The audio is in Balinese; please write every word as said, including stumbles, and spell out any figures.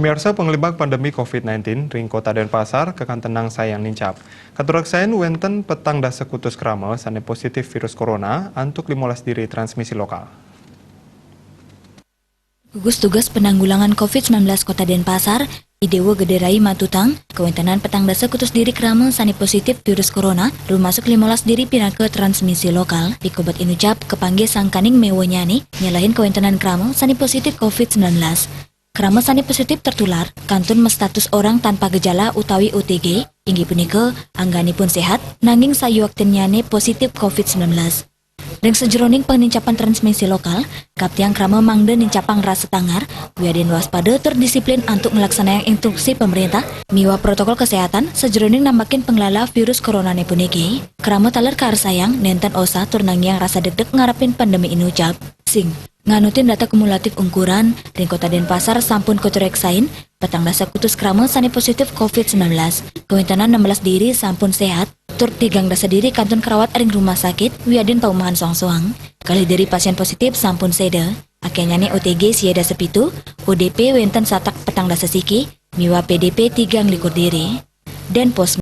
Pemirsa, pengelibak pandemi covid sembilan belas ring Kota Denpasar kakantenang sayang nincap. Katureksain wenten petang dasa kutus krama sane positif virus corona antuk limolas diri transmisi lokal. Gugus Tugas Penanggulangan covid sembilan belas Kota Denpasar, I Dewa Gede Rai matutang, kawentenan petang dasa kutus diri krama sane positif virus corona, rumasuk limolas diri pinaka transmisi lokal, pikobet inucap kapanggih sangkaning mewanyane nyelehin kawentenan krama sane positif covid sembilan belas. Krama sane positif tertular kantun mastatus orang tanpa gejala utawi O T G, inggih punika angganipun sehat, nanging sayuaktinnyane positif covid sembilan belas. Ring sajeroning panincapan transmisi lokal, kaptiang krama mangda nincapang rasa tangar, wiadin waspada tur disiplin antuk nglaksanayang instruksi pemerintah miwah protokol kesehatan sajeroning nambakin panglala virus coronane puniki. Krama taler kaersayang nenten osah tur nangiang rasa degdeg ngarepin pandemi inucap. Sing nganutin data kumulatif ungkuran, ring Kota Denpasar sampun katureksain petang dasa kutus krama sane positif covid sembilan belas. Kawentenan enam belas diri sampun sehat, tur tigang dasa diri kantun karawat ring rumah sakit wiadin paumahan soang-soang. Kalih diri pasien positif sampun seda, akenyane O T G sia dasa pitu, O D P wenten satak petang dasa siki, miwah P D P tigang likur diri. Denpos